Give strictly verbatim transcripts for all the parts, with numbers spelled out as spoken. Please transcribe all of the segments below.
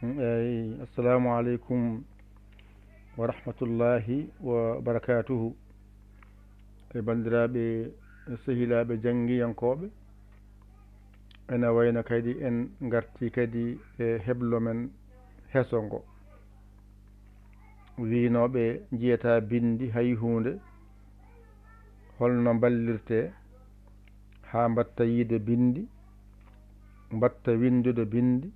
Eyi, assalamu aleykum wa rahmatullahi wa barakatuhu. E banndiraaɓe, sehilaaɓe janngiyankooɓe, ena wayno kadi en ngartii kadi e heblo men heso ngo. Wiynooɓe njiyataa binndi hay huunde, holno mballirtee haa mbaɗta yiyde binndi, mbaɗta winndude binndi,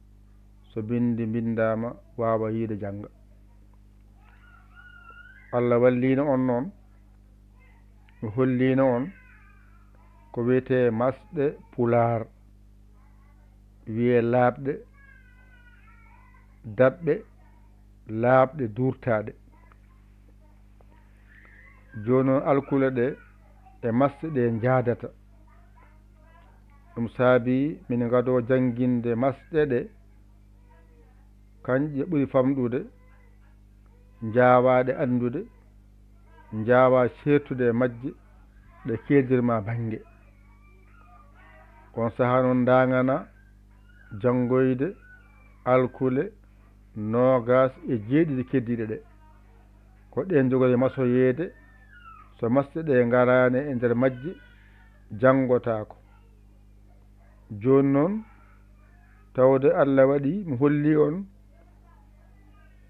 so binndi mbinndaama waawa yiyde jannga. Allah walliino on noon, o holliino on ko wiyetee masɗe pulaar, wiyee laaɓɗe, daɓɓe, laaɓɗe, duurtaaɗe. Jooni noon alkule ɗe e masɗe ɗe njaadata. Ɗum saabii min ngadoo jannginde masɗe ɗe, kanƴe ɓuri famɗude, njaawaa ɗe anndude, njaawaa ceertude e majje, ɗe keedirma bannge. On sahaa noon ndaangana janngoyde alkule noogaas e jeeɗiɗi keddiiɗe ɗe. Ko ɗeen njogori masoyeede, so masɗe ɗe ngaraani e nder majje, janngotaako. Jooni noon, tawde Allah waɗii mi hollii on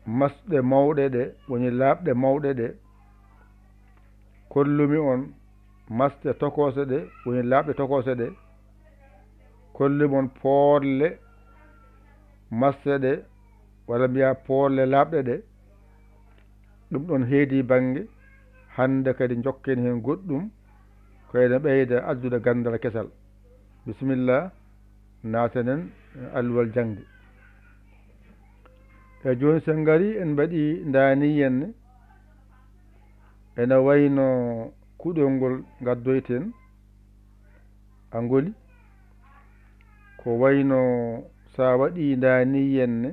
masɗe mawɗe ɗe, woni laaɓɗe mawɗe ɗe, kollumi on masɗe tokoose ɗe, woni laaɓɗe tokoose ɗe, kollumi on poolle masɗe ɗe, walla mbiyaa poolle laaɓɗe ɗe, ɗum ɗon heedi bannge, hannde kadi njokken heen goɗɗum, ko ene ɓeyda addude ganndal kesal. Bisimilla, naatanen alluwal jaŋde. E jooni, so en ngarii, en mbaɗii ndaaniyenne, ene wayno kuɗol ngol ngaddoyten, a ngoli, ko wayno so a waɗii ndaaniyenne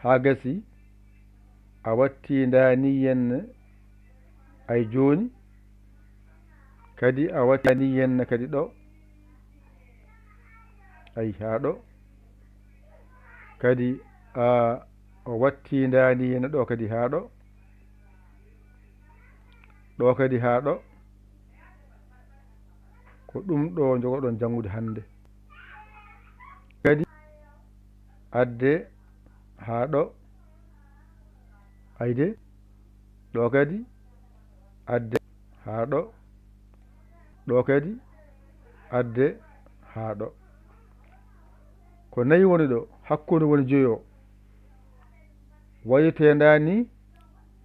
haa gasi, a wattii ndaaniyenne, ay jooni, kadi a wattii ndaaniyenne kadi ɗo, ay haa ɗo, kadi a, o wattii ndaaniyenne ɗo kadi haa ɗo, ɗo kadi haa ɗo, ko ɗum ɗo njogoɗon janngude hannde. Kadi adde haa ɗo, ayde, ɗo kadi adde haa ɗo, ɗo kadi adde haa ɗo. Ko nayi woni ɗo, hakkunde woni joyo. Wayiteendaani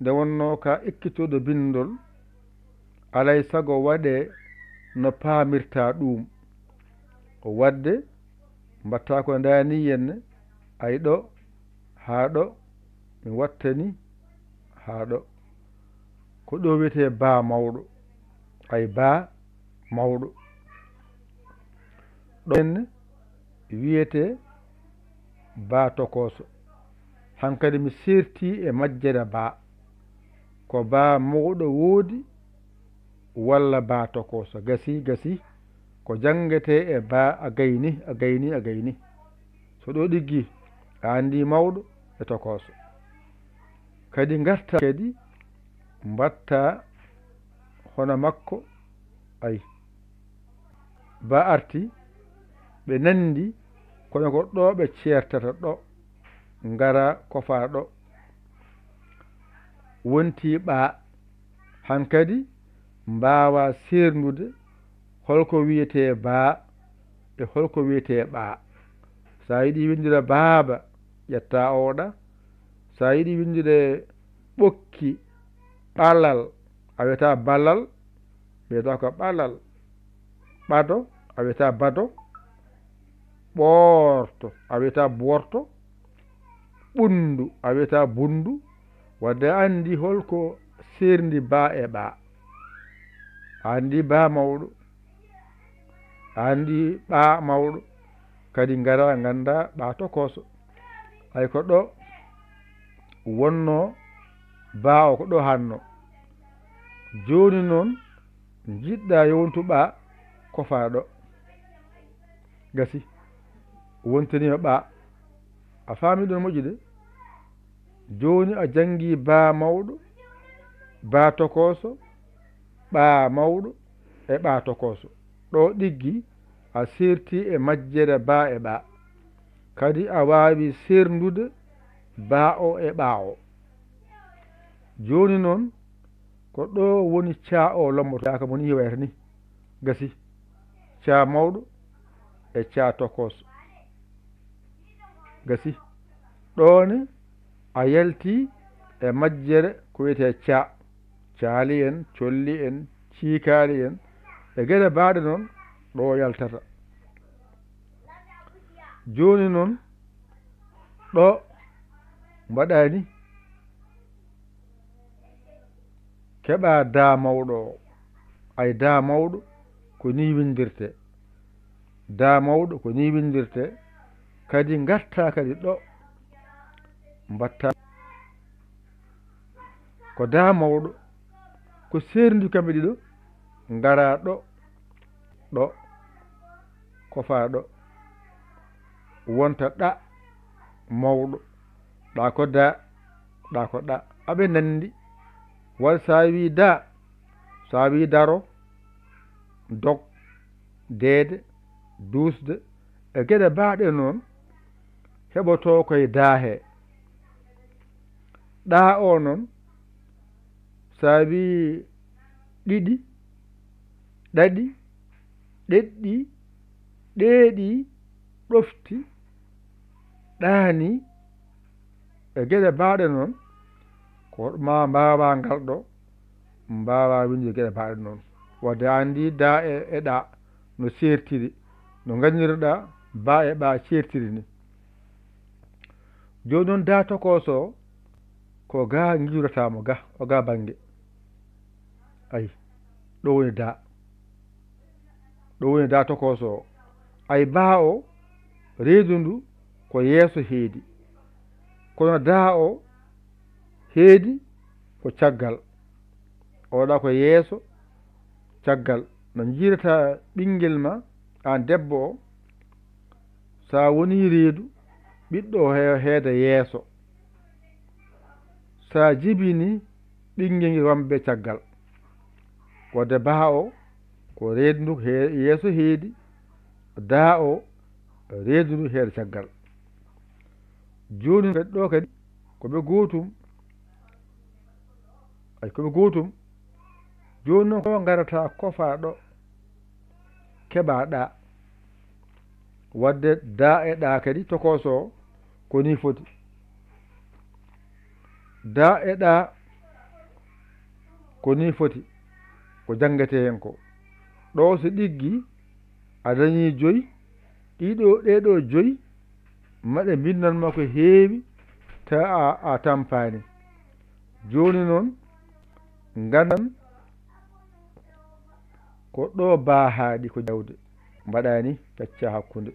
nde wonnoo ka ekkitorɗo binndol, alay sago waɗee no paamirtaa ɗuum. Waɗde mbaɗtaa ko ndaaniyenne, ay ɗo haa ɗo, mi wattani haa ɗo. Ko ɗo wiyetee baa mawɗo, ay baa mawɗo. Ɗo henne wiyetee baa tokooso. Hankadi mi seertii e majjere baa. Ko baa mawɗo woodi walla baa tokooso? Gasii, gasii. Ko janngetee e baa a gayni, a gayni, a gayni. So ɗo ɗiggi, a anndii mawɗo e tokooso. Kadi ngartaa kadi mbaɗtaa hono makko, ay. Baa arti, ɓe nanndi, kono ko ɗo ɓe ceertata ɗo, ngara kofaa ɗo. Wontii ɓaa, hankadi mbaawaa seerndude holko wiyetee baa e holko wiyetee ɓaa. So a yiɗii winndude baaba, ƴettaa ooɗa. So a yiɗii winndude ɓokki, ɓalal, a wiyata balal, ɓeyda ko ɓalal. Ɓado, a wiyata bado. Ɓoorto, a wiyata boorto. Ɓunndu, a wiyata bunndu. Wadde a anndi holko seerndi baa e ɓaa. A anndi baa mawɗo. A anndi ɓaa mawɗo. Kadi ngara ngannda ɓaa tokooso. Ay ko ɗo wonnoo baa o, ko ɗo hannoo. Jooni noon, njiɗɗaa yo wontu ɓaa, kofaa ɗo. Gasi. Wontaniima ɓaa. A faami ɗon moƴƴude? Jooni a janngi baa mawɗo, baa tokooso, ɓaa mawɗo e ɓaa tokooso. Ɗo ɗiggi a seerti e majjere baa e ɓaa. Kadi a waawi seerndude baa o e ɓaa o. Jooni noon, ko ɗo woni caa o lomboto. Yaaka mo ni wayata ni. Gasi. Caa mawɗo e caa tokooso. Gasi. Ɗoone a yalti e majjere ko wiyetee caa. Caali en, colli en, ciikaali en, e geɗe baaɗe noon ɗo yaltata. Jooni noon ɗo mbaɗaani keɓa daa mawɗo o. Ay daa mawɗo ko ni windirte. Daa mawɗo ko ni windirte. Kadi ngarta kadi ɗo mbatta ko daa mawɗo ko seerndi kamɓe ɗiɗo ngara ɗo ɗo kofa ɗo wonta ɗa mawɗo. Ɗa ko da, ɗa ko ɗa. Aɓe nandi. Wal sa wi da, sa wi daro, dog, deede, duusde, e geɗe baaɗe noon heɓoto koye da he. Ɗa o noon, sa wi ɗiɗi, ɗaɗi, ɗeɗɗi, ɗeeɗi, ɗofti, ɗaani, e geɗe baaɗe noon, ko ma mbaawa ngal ɗo, mbaawa winde geɗe baaɗe noon. Wadde a anndi da e, e ɗa no seertiri, no nganndirɗa ba e ɓa seertiri ni. Jooni noon da tokooso o, ko ga ngiwrata mo ga, o ga bannge. Ay, ɗo woni da. Ɗo woni da tokooso o. Ay, ba o, reedu ndu ko yeeso heedi. Kono da o heedi ko caggal. O waɗa ko yeeso caggal. No njiirata ɓinngel ma, aan debbo o, sa woni reedu, ɓiɗɗo o he-, heeda yeeso. Sa jibini ɓinngel ngel wambe caggal. Wadde ba o ko reedu ndu he-, yeeso heedi, da o reedu ndu heeda caggal. Jooni kadi ɗo kadi ko ɓe gootum. Ay, ko ɓe gootum. Jooni noon ko ngarata kofa ɗo keɓa ɗa. Wadde da e ɗa kadi tokooso o ko ni foti. Da e ɗa ko ni foti. Ko janngete heen ko. Ɗo so ɗiggi a dañi joyi, ɗiɗo, ɗee ɗo joyi, maɗe mbinnan ma ko heewi, ta a, a tampaani. Jooni noon, ngandan ko ɗo ba haaɗi ko jawde, mbaɗaani pecca hakkunde.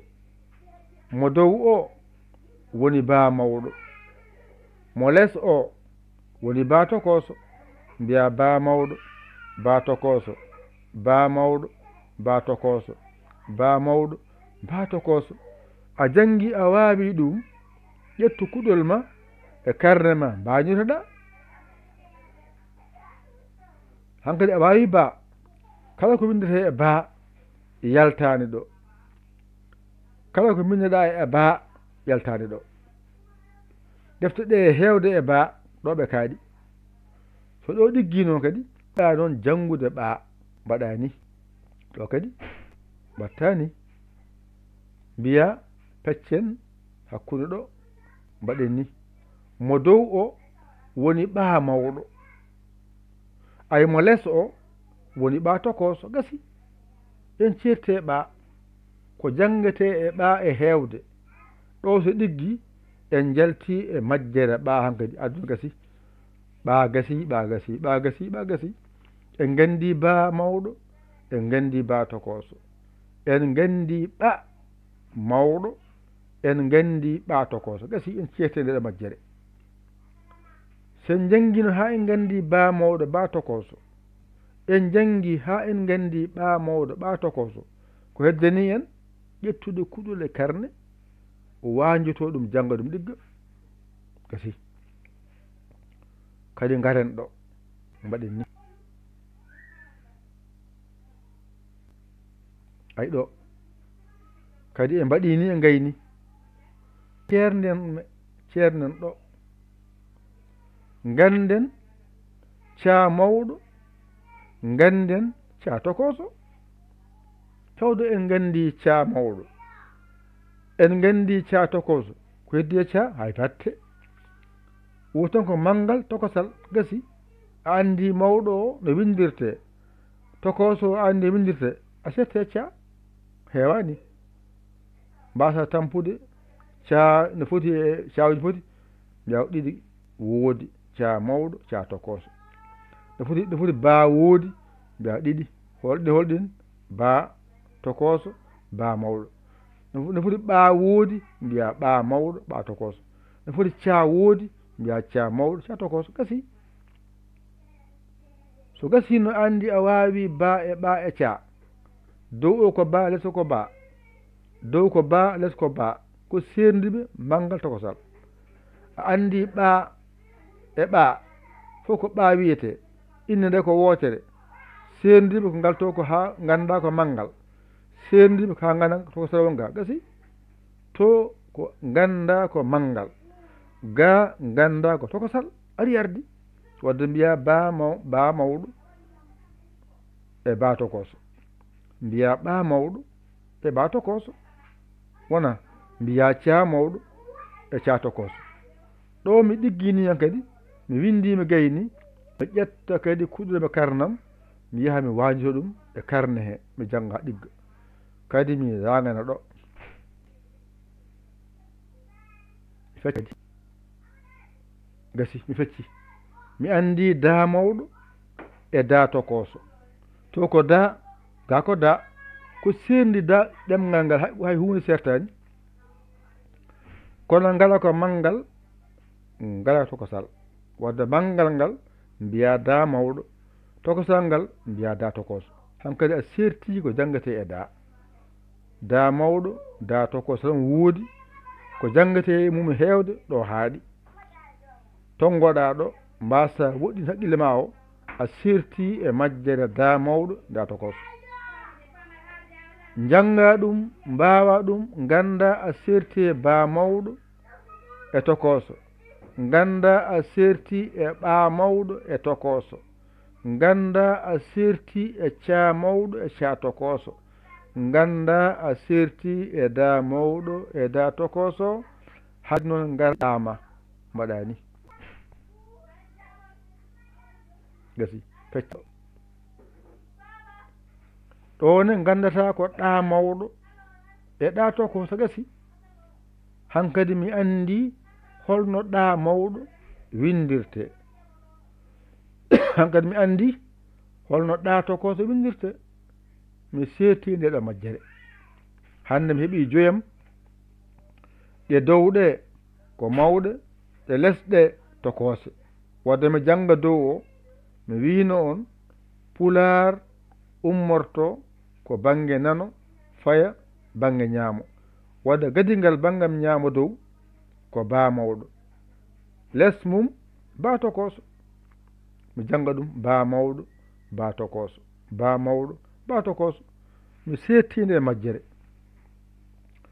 Mo dow o woni ba mawɗo, mo les o woni ba tokooso. Mbiya ba mawɗo, ba tokooso, ba mawɗo, ba tokooso, ba mawɗo, ba tokooso. A janngi, a waawi ɗum, ƴettu kuɗol ma e karne ma, mbañotoɗa. Hankadi a waawi ba, kala ko winndetee e ba yaltaani ɗo. Kala ko mbinndeɗaa e ba yaltaani ɗo. Defte ɗe heewde e ba ɗo ɓe kaaɗi. So ɗo ɗiggi noon kadi, ɗa noon janngude ɓa mbaɗa ni. Ɗo kadi mbatta ni. Mbiya peccen hakkunde ɗo mbaɗen ni. Mo dow o woni ɓa mawɗo. Ay mo les o woni ɓa tokooso, gasi. En ceerti e ɓa. Ko janngetee e ɓa e heewde. Ɗo so ɗiggi, en njalti e majjere ɓa hankadi. Aduna gasi. Ɓa gasi, ɓa gasi, ɓa gasi, ɓa gasi. En nganndi ba mawɗo, en nganndi ba tokooso. En nganndi ɓa mawɗo, en nganndi ɓa tokooso. Gasi en ceerti e nder majjere. So en njanngino haa en nganndi ba mawɗo, ba tokooso. En njanngi haa en nganndi ba mawɗo, ba tokooso. Ko heddani en ƴettude kuɗol e karne, O waanjotoo ɗum, jannga ɗum ɗigga. Gasi. Kadi ngaren ɗo. Mbaɗen ni. Ay ɗo. Kadi en mbaɗi ni, en ngayni. Ceernen, ceernen ɗo. Ngannden caa mawɗo, ngannden caa tokooso. Tawde en nganndi caa mawɗo, en nganndi caa tokooso, ko heddi e caa? Hay batte. Woo tan ko manngal tokosal gasi. A anndi mawɗo o no winndirtee, tokooso o a anndi no winndirtee, a seette caa. Heewaani. Mbaasa tampude caa no foti e caawji foti, mbiyaa ɗiɗi woodi, caa mawɗo, caa tokooso. No foti, no foti baa woodi, mbiyaa ɗiɗi. Holɗi, holɗin? Baa tokooso, baa mawɗo. No fo-, no foti ɓaa woodi, mbiyaa ɓaa mawɗo, ɓaa tokooso. No foti caa woodi, mbiyaa caa mawɗo, caa tokooso. Gasi. So gasi no anndi a waawi baa e ɓaa e caa. Dow o ko baa, les o ko baa. Dow ko baa, les ko baa. Ko seerndi ɓe manngal tokosal. A anndi ɓaa e ɓaa, fof ko ɓaa wiyetee. Innde nde ko wootere. Seerndiiɓe ko ngal to ko haa nganndaa ko manngal. Seerndiiɓe ko haa nganndaa tokosal won ga. Gasi. To ko nganndaa ko manngal. Ga nganndaa ko tokosal. Ari ardi. Wadde mbiyaa baa maw-, baa mawɗo e baa tokooso. Mbiyaa ɓaa mawɗo e ɓaa tokooso. Wona mbiyaa caa mawɗo e caa tokooso. Ɗo mi ɗiggini yan kadi, mi winndi, mi gayni, mi ƴetta kadi kuɗɗule mi karnam, mi yaha mi waanjito ɗum e karne he, mi jannga ɗigga. Kadi mi raangana ɗo. Mi fecci. Gasi, mi fecci. Mi anndi daa mawɗo e daa tokooso. To ko daa, gaa ko daa. Ko seerndi daa ɗemngal ngal, hay, hay huunde seertaani. Kono ngala ko manngal, ngala tokosal. Wadde manngal ngal, mbiyaa daa mawɗo. Tokosal ngal, mbiyaa daa tokooso. Hankadi a seertii ko janngetee e daa. Daa mawɗo, daa tokooso tan woodi, ko janngetee e mum heewde ɗo haaɗi. Tonngoɗaa ɗo, mbaasa woɗɗin haqqille ma o, a seertii e majjere daa mawɗo, daa tokooso. Njanngaa ɗum, mbaawaa ɗum, nganndaa a seertii e baa mawɗo e tokooso. Nganndaa a seertii e ɓaa mawɗo e tokooso. Nganndaa a seertii e caa mawɗo e caa tokooso. Nganndaa a seertii e daa mawɗo e daa tokooso. Haade noon ngarɗaama mbaɗaa ni. Gasi, pecco. Ɗo ne nganndataa ko ɗaa mawɗo e ɗaa tokooso gasi. Hankadi mi anndi holno ɗaa mawɗo winndirtee. Hankadi mi anndi holno ɗaa tokooso winndirtee. Mi seertii nde ɗo majjere. Hannde mi heɓii joyam. Ɗe dow ɗe ko mawɗe, ɗe les ɗe tokoose. Wadde mi jannga dow o, mi wiyno on, Pulaar ummorto ko bannge nano, faya bannge ñaamo. Wadde gadingal banngam ñaamo dow ko baa mawɗo. Les mum, baa tokooso. Mi jannga ɗum, baa mawɗo, baa tokooso, baa mawɗo, baa tokooso. Mi seettiinde e majjere.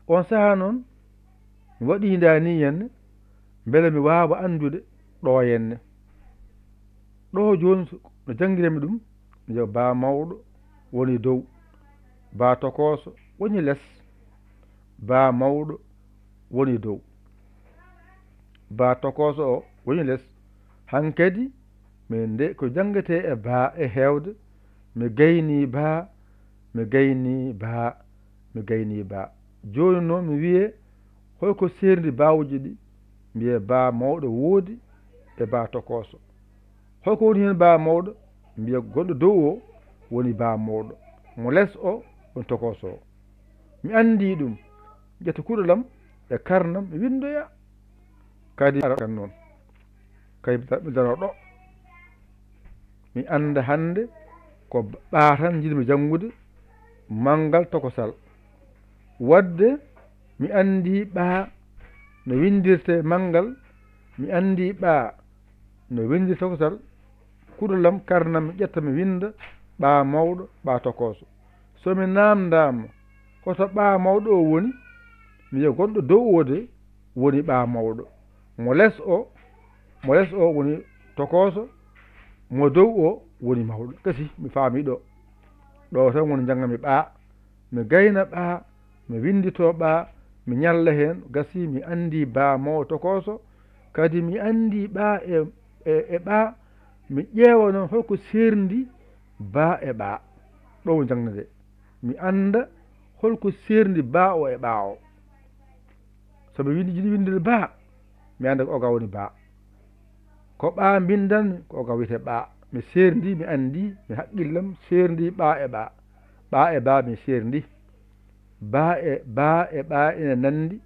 On sahaa noon, mi waɗiindaa nii henne, mbele mi waawa anndude ɗo henne. Ɗo jooni so, no janngiranmi ɗum, mi wiya baa mawɗo woni dow, baa tokooso woni les, baa mawɗo woni dow, baa tokooso o woni les. Hankadi, min nde ko janngetee e baa e heewde, mi gaynii baa, mi gaynii baa, mi gaynii baa. Jooni noon mi wiyee, holko seerndi baawuji ɗi? Mbiyee baa mawɗo woodi e baa tokooso. Holko woni heen baa mawɗo? Mbiya gonɗo dow o woni baa mawɗo. Mo les o woni tokooso o. Mi anndii ɗum. Ƴetta kuɗol am e karnam mi winndoya. Kadi ara kan noon. Kay mi da-, mi daroo ɗo. Mi annda hannde ko baa tan njiɗmi janngude, manngal tokosal. Wadde mi anndii baa no winndirtee manngal, mi anndii ɓaa, no winndirtee tokosal, kuɗolam, karnam, mi ƴetta, mi winnda ɓaa mawɗo, ɓaa tokooso. So mi naamndaama, hoto ɓaa mawɗo o woni? Mi wiya, gonɗo dow o de woni ɓaa mawɗo. Mo les o, mo les o woni tokooso, mo dow o woni mawɗo. Gasi, mi faami ɗo. Ɗo tan woni njannga mi ɓaa, mi gayna ɓaa, mi winnditoo ɓaa, mi ñalla heen. Gasi, mi anndii baa mawɗo tokooso, kadi mi anndii ɓaa e, e, e ɓaa, mi ƴeewa noon holko seerndi baa e ɓaa. Ɗo woni jaŋde nde. Mi annda holko seerndi baa o e ɓaa o. So mi winndi, jiɗi winndude baa, mi annda ko oga woni baa. Ko ɓaa mbinndanmi, ko oga wiyetee ɓaa. Mi seerndi, mi anndi, mi haqqillam seerndi ɓaa e ɓaa. Ɓaa e baa mi seerndi. Baa e, baa e ɓaa ina nanndi.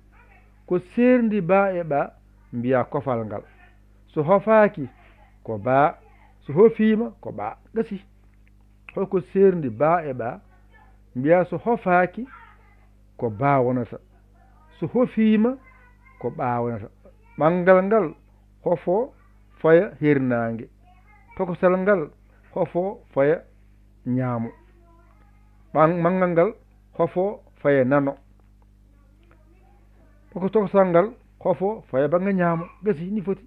Ko seerndi baa e ɓaa, mbiyaa kofal ngal. So hofaaki, ko baa. So hofiima, ko ɓaa. Gasi. Holko seerndi baa e ɓaa? Mbiyaa so hofaaki, ko baa wonata. So hofiima, ko ɓaa wonata. Ɓanngal ngal hofoo faya hirnaange. Tokosal ngal hofoo faya ñaamo. Ɓan-, manngal ngal hofoo faya nano. Toko-, tokosal ngal hofoo faya bannge ñaamo. Gasi, ni foti.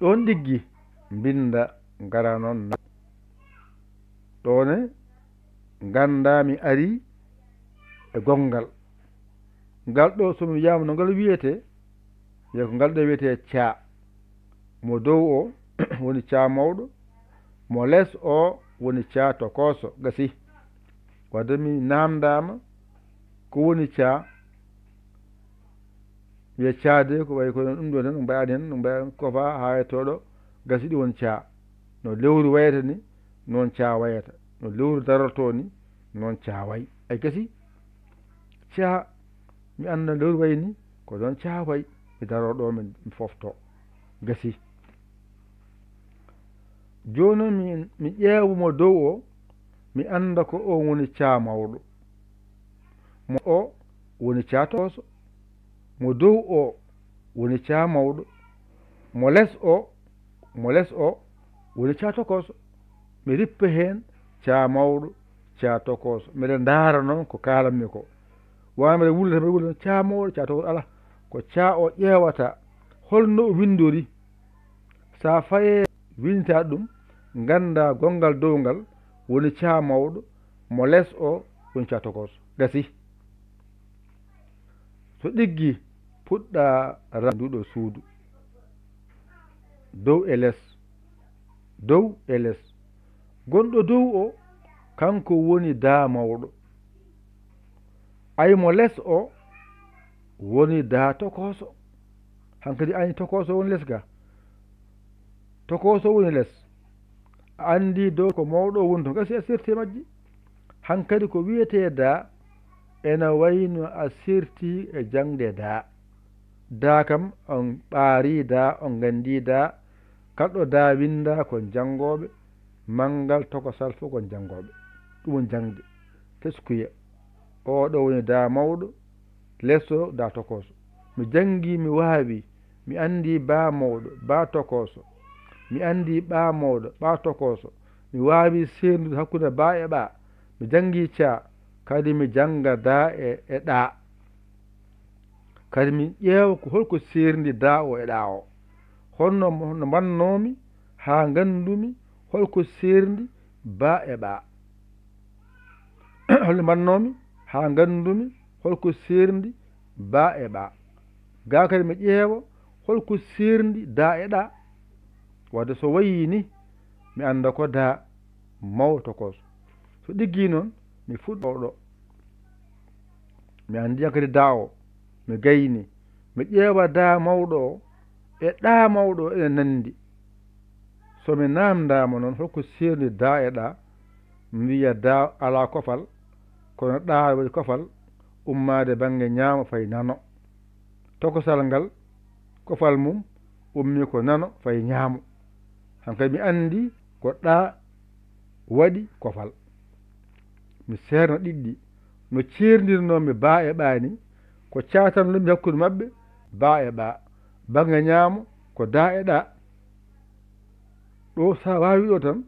Ɗoon ɗiggi mbinnda ngara noon na-, ɗoone nganndaa mi arii e gonngal. Ngal ɗo, so mi wiyaama no ngal wiyetee, wiya ko ngal ɗo wiyetee caa. Mo dow o woni caa mawɗo, mo les o woni caa tokooso. Gasi. Wadde mi naamndaama ko woni caa, wiya caa de ko wayi kono ɗum ɗo tan, ɗum mbaɗani heen, ɗum mbaɗani kofa haa e toɗo, gasi ɗum woni caa. No lewru wayata ni, noon caa wayata. No lewru darortoo ni, noon caa way. Ay gasi, caa, mi annda lewru wayi ni, ko noon caa way. Mi daroo ɗo, mi, mi foftoo. Gasi. Jooni noon mi, mi ƴeewa mo dow o, mi annda ko o woni caa mawɗo. Mo o woni caa tokooso. Mo dow o woni caa mawɗo. Mo les o, mo les o woni caa tokooso. Mi rippa heen caa mawɗo, caa tokooso. Mbeɗa ndaara noon ko kaalanmi ko. Wona mbeɗa wulla tan, mbeɗa wulla tan, caa mawɗo, caa tokooso, alaa. Ko caa o ƴeewata, holno o winndori. So a fayee winndita ɗum, nganndaa gonngal dow ngal woni caa mawɗo, mo les o woni caa tokooso. Gasi. So ɗiggi puɗɗa ra-, nduɗo suudu. Dow e les. Dow e les. Gonɗo dow o, kanko woni daa mawɗo. Ay mo les o, woni daa tokooso. Hankadi ani tokooso woni les ga. Tokooso woni les. A anndi dow ko mawɗo woni toon. Gasi a serti e majji. Hankadi ko wiyetee daa, ena wayno a serti e jaŋde daa. Daa kam, on ɓaari daa, on nganndi daa. Kalɗo daa winnda ko janngooɓe, manngal tokosal fof ko janngooɓe. Ɗum woni jaŋde. Teskuya. Oɗo woni daa mawɗo, les o daa tokooso. Mi janngi, mi waawi, mi anndi baa mawɗo, baa tokooso. Mi anndi ɓaa mawɗo, ɓaa tokooso. Mi waawi seerndude hakkunde baa e ɓaa. Mi janngi caa, kadi mi jannga daa e, e ɗaa. Kadi mi ƴeewa ko holko seerndi daa o e ɗaa o. Honno mo-, no mbannoomi haa nganndumi holko seerndi baa e ɓaa. Holno mbannoomi haa nganndumi holko seerndi baa e ɓaa. Gaa kadi mi ƴeewa holko seerndi daa e ɗaa. Wadde so wayii ni, mi annda ko daa mawɗo tokooso. So ɗiggi noon, mi fuɗɗoo ɗo. Mi anndi hankadi daa o, mi gayni. Mi ƴeewa daa mawɗo o e ɗaa mawɗo o ene nanndi. So mi naamndaama noon, holko seerndi daa e ɗaa? Mi wiya daa alaa kofal, kono ɗaa waɗi kofal, ummaade bannge ñaamo fayi nano. Tokosal ngal, kofal mum ummii ko nano fayi ñaamo. Hankadi mi anndi ko ɗaa waɗi kofal. Mi seerna ɗiɗɗi. No ceerndirnoo-mi baa e ɓaa ni, Ko caa tan lomii hakkunde maɓɓe, baa e ɓaa. Baŋnge ñaamo ko daa e ɗaa. Ɗo so a waawii ɗo tan,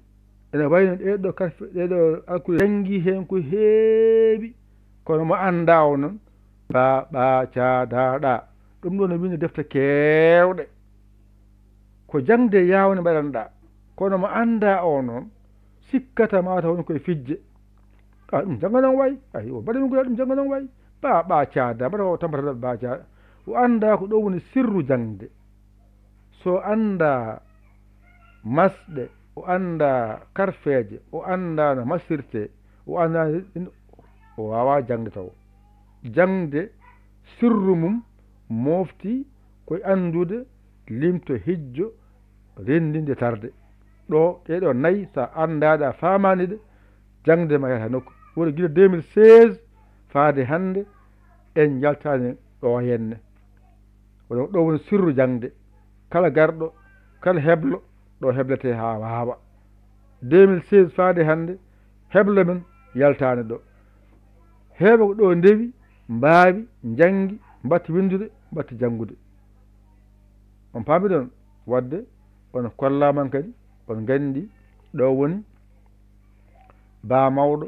ene wayno ɗee ɗoo karfe, ɗee ɗoo alkule janngii heen ko heewi, kono mo anndaa o noon, baa, ɓaa, caa, daa, ɗaa. Ɗum ɗoo no winndi defte keewɗe. Ko jaŋde yaawnde mbaɗanɗaa, kono mo anndaa o noon, sikkata maa taw woni koye fijje. A, ɗum jannga noon wayi. Ay, o mbaɗa min gula ɗum jannga noon wayi. Ɓaa, ɓaa, caa, daa, mbaɗa o tambatata ɓaa, caa. O anndaa ko ɗo woni sirru jaŋde. So anndaa masɗe, o anndaa karfeeje, o anndaa no masirtee, o anndaa ɗin, o waawaa jaŋde taw. Jaŋde sirru mum mofti ko e anndude limto hijjo renndinde tarde. Ɗo, ɗee ɗoo nayi, so a anndaade, a faamaani ɗe, jaŋde ma yahata nokku. Woni gila deux mille seize faade hannde, en njaltaani ɗo henne. Ko ɗum ɗo woni sirru jaŋde. Kala garɗo, kala heblo, ɗo hebletee haa waawa. Deux mille seize faade hannde, heblo men yaltaani ɗo. Heewɓe ko ɗo ndewi, mbaawi, njanngi, mbatti winndude, mbatti janngude. On paamiɗon? Waɗde on kollaama kadi, on nganndi ɗo woni baa mawɗo,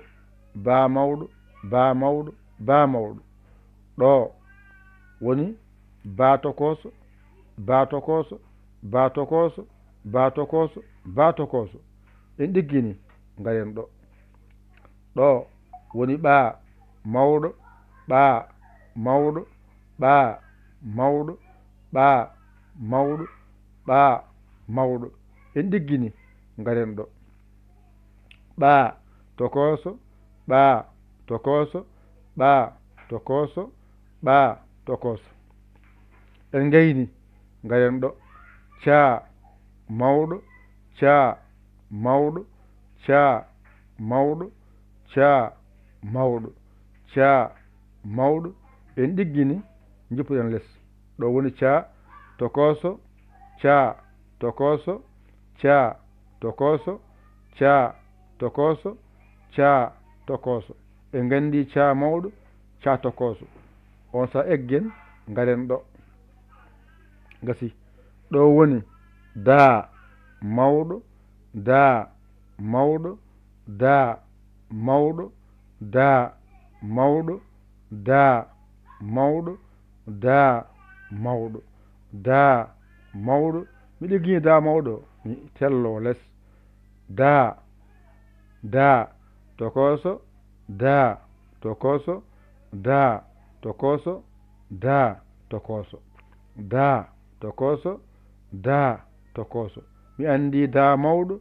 baa mawɗo, baa mawɗo, baa mawɗo. Ɗo woni baa tokooso, baa tokooso, baa tokooso, baa tokooso, baa tokooso. En ɗiggini, ngaren ɗo. Ɗo woni ɓaa mawɗo, ɓaa mawɗo, ɓaa mawɗo, ɓaa mawɗo, ɓaa mawɗo. En ɗiggini, ngaren ɗo. Ɓaa tokooso, ɓaa tokooso, ɓaa tokooso, ɓaa tokooso. En ngayni, ngaren ɗo. Caa mawɗo, caa mawɗo, caa mawɗo, caa mawɗo, caa mawɗo. En ɗiggini, njippuɗen les. Ɗo woni caa tokooso, caa tokooso, caa tokooso, caa tokooso, caa tokooso. En nganndi caa mawɗo, caa tokooso. On so eggen, ngaren ɗo. Gasi. Ɗo woni daa mawɗo, daa mawɗo, daa mawɗo, daa mawɗo, daa mawɗo, daa mawɗo, daa mawɗo. Mi ɗiggini daa mawɗo, mi tello les. Daa, daa, tokooso, daa, tokooso, daa, tokooso, daa, tokooso, daa, tokooso, daa, tokooso. Mi anndi daa mawɗo,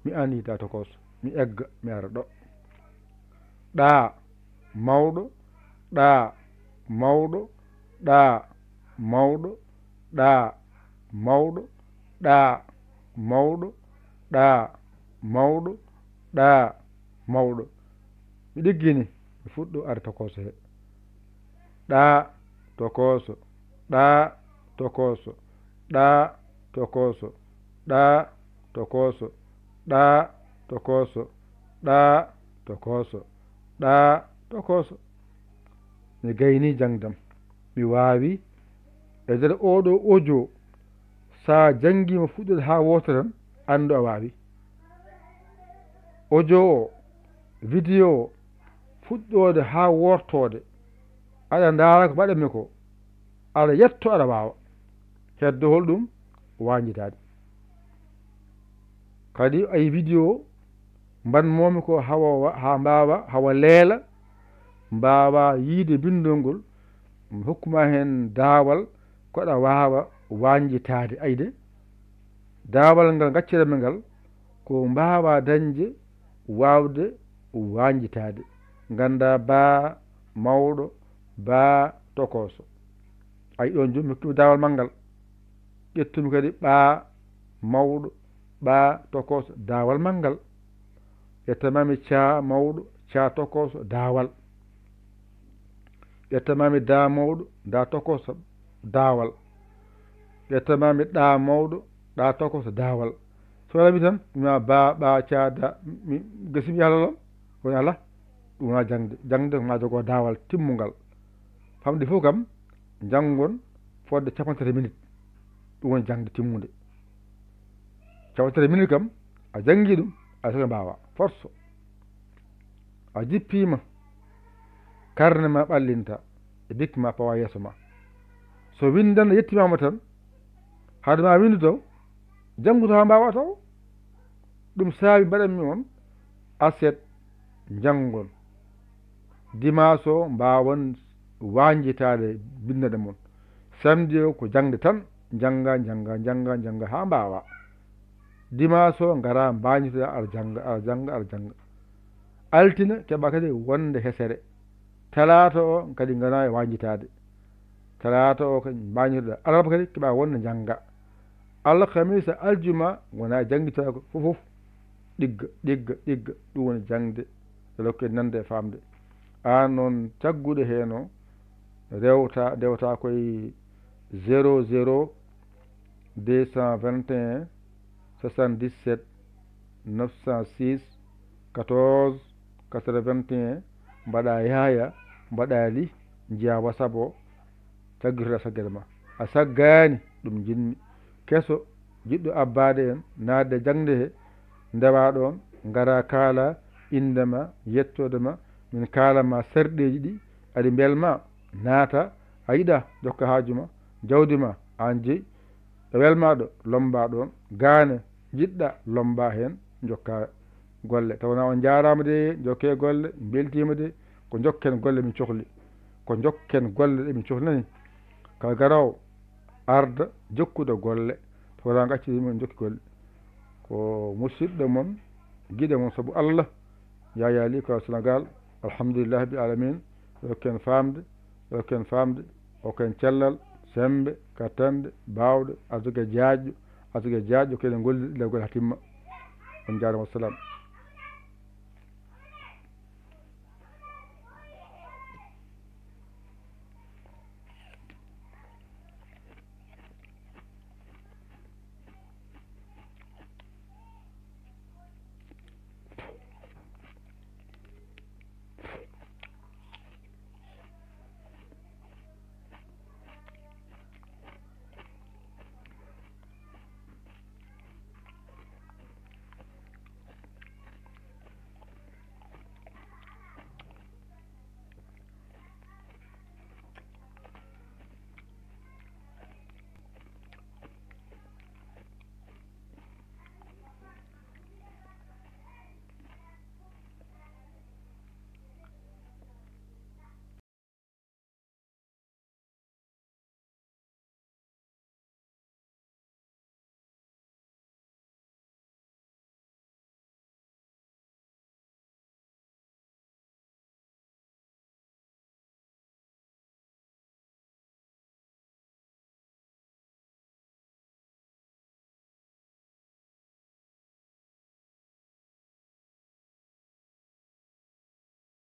mi anndi daa tokooso. Mi egga, mi ara ɗo. Ɗaa mawɗo, ɗaa mawɗo, ɗaa mawɗo, ɗaa mawɗo, ɗaa mawɗo, ɗaa mawɗo, ɗaa mawɗo. Mi ɗiggini, mi fuɗɗo ari tokooso he. Ɗaa tokooso, ɗaa tokooso, ɗaa tokooso, ɗaa tokooso, ɗaa tokooso, ɗaa tokooso, ɗaa tokooso. Mi gayni jaŋdam. Mi waawi. E nder oɗo audio, so a janngii mo fuɗɗoode haa wooto tan, anndu a waawi. Audio o, vidéo o, fuɗɗoode haa wortoode, aɗa ndaara ko mbaɗanmi ko, aɗa yetto, aɗa waawa. Heddo hol ɗum? Wañjitaade. Kadi ay vidéo mbaɗnoomi ko hawa wa-, haa mbaawa hawa leela, mbaawa yiide binndol ngol, mi hokkuma heen daawal ko aɗa waawa wañjitaade. Ayde, daawal ngal ngacciranmi ngal ko mbaawa dañde waawde wañjitaade. Ngannda baa mawɗo, baa tokooso. Ay ɗoon jooni mi hokkima daawal manngal. Ƴettumi kadi ɓaa mawɗo, ɓaa tokooso, daawal manngal. Ƴettamaami caa mawɗo, caa tokooso, daawal. Ƴettamaami daa mawɗo, daa tokooso, daawal. Ƴettamaami ɗaa mawɗo, ɗaa tokooso, daawal. So waɗami tan, mi wi'a baa, ɓaa, caa, daa, mi, gasi mi yaha lolal. Woni alaa, ɗum wonaa jaŋde. Jaŋde ko maa jogoo daawal timmungal. Famɗi fof kam, njanngon fodde capanɗe tati minutes. Ɗum woni jaŋde timmunde. Capanɗe tati minutes kam, a janngi ɗum, a soke mbaawa. Force. A jippiima, karne ma ɓallinta, e bik ma pawa yeeso ma. So winndannde yettimaama tan, hade ma winndude taw, janngu taw haa mbaawa taw. Ɗum saabi mbaɗanmi on aset, njanngon. Dimanche o mbaawon wañjitaade binndanɗe mon. Samedi o ko jaŋde tan, njannga, njannga, njannga, njannga haa mbaawa. Dimanche o ngara mbañitoɗa, aɗa jannga, aɗa jannga, aɗa jannga. Altine keɓa kadi wonde hesere. Talaata o kadi ngara e wañjitaade. Talaata o kadi mbañitoɗa. Alarba kadi keɓa wonde njannga. Alhamisa, aljuma ngona janngitaako fof fof. Ɗigga, ɗigga, ɗigga. Ɗum woni jaŋde. Lokke nande e faamde. Aan noon cagguɗo heen o, rewta, ndewta koye zéro zéro deux cent vingt et un soixante-dix-sept neuf cent six quatorze quatre-vingt-un, mbaɗa Yahaya, mbaɗa Li, njiya WhatsApp o, taggitoɗa saggere ma. A saggaani, ɗum njiɗmi. Keso, jiɗɗo abbaade en, naatde jaŋde he, ndewa ɗoon, ngara kaala innde ma, yettoode ma, min kaala ma sarɗeeji ɗi, aɗi mbelma, naata, a yiɗa, jokka haaju ma, jawdi ma, aan jeyi, ɗo welma ɗo, lomba ɗoon, gaane, jiɗɗa, lomba heen, jokka golle. Tawa na on njaaraama de, jokke golle, mbeltiima de, ko jokken golle min cohli. Ko jokken golle ɗe min cohli nani. Kala garoowo arda jokkude golle, tawa na gacci min jokki golle. Ko musidɗo mon, giɗo mon sabu Allah, Yaya Li ko Sénégal. Alhamdulillah bi alamin. Yo ken faamde, yo ken faamde, o ken cellal, sembe, kattanɗe, baawɗe, arsugue jaajɗo, arsugue jaajɗo, kene ngolli ɗiɗa golle haa timma. On njaarama, wassalam.